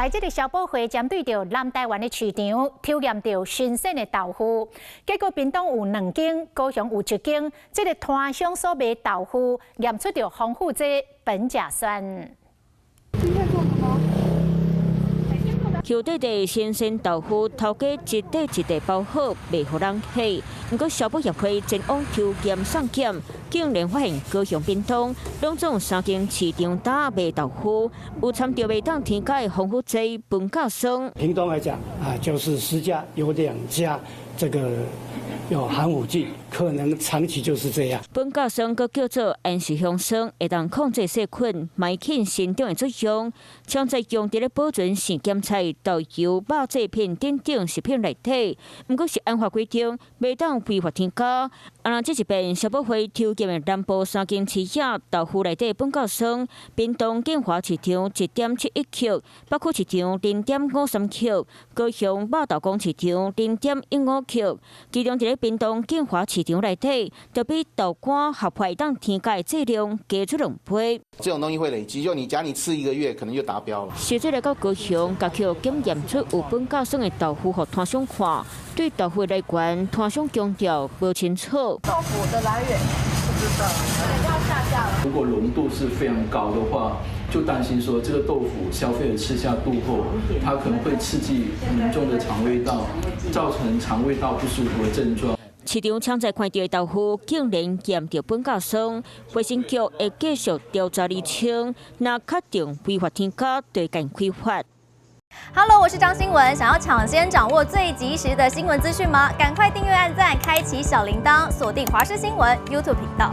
來這个消保會針對著南台灣的市場抽驗著新鮮的豆腐，結果屏東有兩間，高雄有一間，這个攤商所賣豆腐驗出著防腐劑苯甲酸。橋底的新鮮豆腐，頭家一塊一塊包好，賣予人客。毋過消保協會前往抽驗送檢，竟然發現高雄、屏東攏總三間市場搭賣豆腐，有摻著袂當添加的防腐劑苯甲酸。屏東來講啊，就是10家有2家這個有含腐劑，可能長期就是這樣。苯甲酸閣叫做安息香酸，會當控制細菌、黴菌生長的作用。常在用佇咧保存生鹹菜、豆油、肉製品等等食品內底。毋過食安法規定，袂當非法添加。啊，若這一遍消保會抽檢的南部三間市場豆腐內底苯甲酸，屏東建華市場1.71克，北區市場0.53克，高雄肉豆公市場0.15克。其中佇咧屏東建華市場內底，就比豆乾合法當添加的劑量加出2倍。這種東西會累積，就你假你吃一個月，可能就達標了。實際來到高雄，共予檢驗出有苯甲酸的豆腐，予攤商看，對豆腐的來源，攤商強調無清楚。豆腐的來源不知道，要下架了。如果濃度是非常高的話，就擔心說這個豆腐消費者吃下肚後，它可能會刺激民眾的腸胃道，造成腸胃道不舒服的症狀。市場搶在看著的豆腐，竟然驗著苯甲酸，衛生局會繼續調查釐清，若確定非法添加，就會共開罰。 Hello，我是張新聞，想要搶先掌握最及時的新聞資訊嗎？趕快訂閱、按讚、開啟小鈴鐺，鎖定華視新聞 YouTube 頻道。